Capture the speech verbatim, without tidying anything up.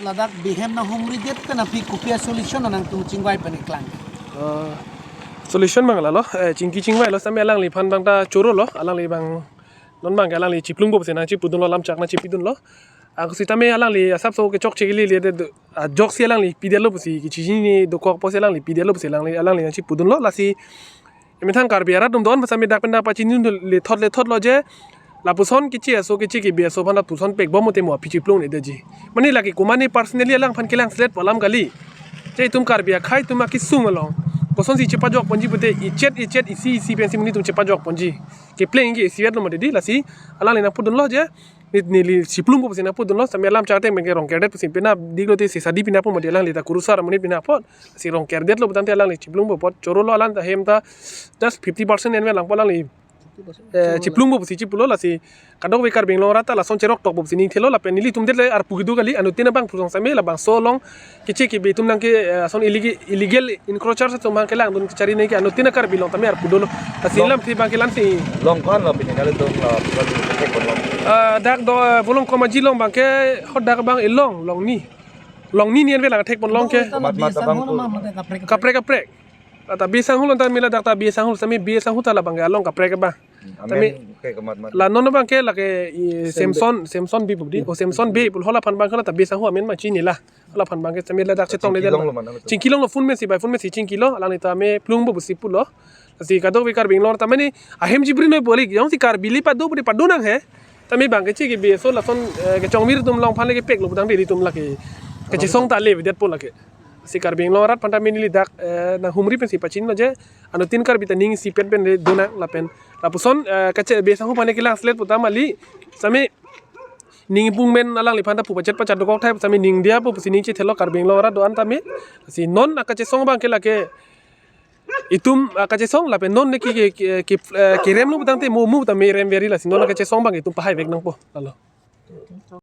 Ladak bihem nanghumridet pen aphi kopi a-solution nangtum chingvai pen iklang? Ah, solution abang lalo, eh, chingki chingvailo sitame alangliphan abang ta chorolo, alangli abang non abangke alangli chiplungpo pusi nangchipudunlo, lamchak nangchipidunlo. Ako sitame alangli asapso kechokche kali le de, ajoksi alangli pidetlo pusi, kechini dokok pusi alangli pidetlo pusi alangli, alangli nangchipudunlo, lasi emethang Karbi arat atum don, sitame dak pen dak pachinidun lethot lethotlo je, lapuson keche aso, keche kebi aso aphan lapuson pekbom mate mo aphi chiplungledetji. Mane lake komatne personally alangphan kelang selet pu alam kali. Je itum Karbi akhei atum akesung along kosonsi chepajokponji pute, ichet ichet isi isi pensi monit atum chepajokponji. Kepleng ke isivet lo mate di, lasi alangli nangpudunlo je, ne, neli chiplungpo pusi nangpudunlo, sitame lamchak ateng abangke Rongkerdet pusi penap diklo te, sesadi penappo mate, alangli ta kurusar amonit penappo. Si Rongkerdetlo putangte alangli chiplungpo apot chorolo, alang ta hem ta just fifty percent enve langpo alangli, eh, chiplungpo pusi chipulo, lasi kadokave Karbi Anglong arat ta lason cheroktokpo pusi ningthelo, lapen nelitum det le arpu kedo kali, anuttin abang pusong sitame labangso along keche kebi atum nangke, eh, ason illegal, illegal encroachers atum abang kelangdun kechari nangke anuttin a-Karbi along tame arpu dolo. Lasi Long. Lamthe abangke lamsi. Long ko-an lo pini nelitum lo, pini thekpon long? Ah, dak do, eh, Volongkom Aji along abangke hadak abang ilong, Longni. Longni ni enve lang thekpon long ke. Mat mat abang pu. Kaprek kaprek. Ata Bey Sanghu along ta mila dak ta Bey Sanghu, sitame Bey Sanghu ta labangke along kaprek abang. Hmm, tame amen ke komat mat. La non abangke lake i Semson, Semson Bey pu di. O Semson Bey pu halaphan abangke la ta Bey Sanghu amen ma chinila. Halaphan abangke sitame ladak chetongledetlo. Chingkilonglo mana lo tu? Chingkilonglo, phone pensi, by phone pensi chingkilo, alangli tame plungpo pusi pulo. Lasi kadokave Karbi Anglong ta mane ahem chibri noi polik, jongsi Karbi le pado puri pado nanghe. Tame abangke keche kebi aso lason, eh, kechongmir atum alongphan le kepeklo putangte ilitum lake kachesong ta levedetpo lake. Si Karbi Anglong arat aphan tame neli dak, eh, nanghumri pensi pachinilo je, anuttin Karbi ta ning isipet pen le donang lapen lapuson, eh, kache Bey Sanghu aphan kelang selet pu ta mali, sitame ning pung men alangliphan ta pu pachet pachet dokok thai, sitame ning diyapo pusi ning chethelo Karbi Anglong arat do-an tame. Si non akachesong abangke lake itum akachesong lapen non ne ke, ke, ke, ke, eh, keremlo putangte mo mo tame remveri, lasi non akachesong abang itum pahaivek nangpo. Lalo.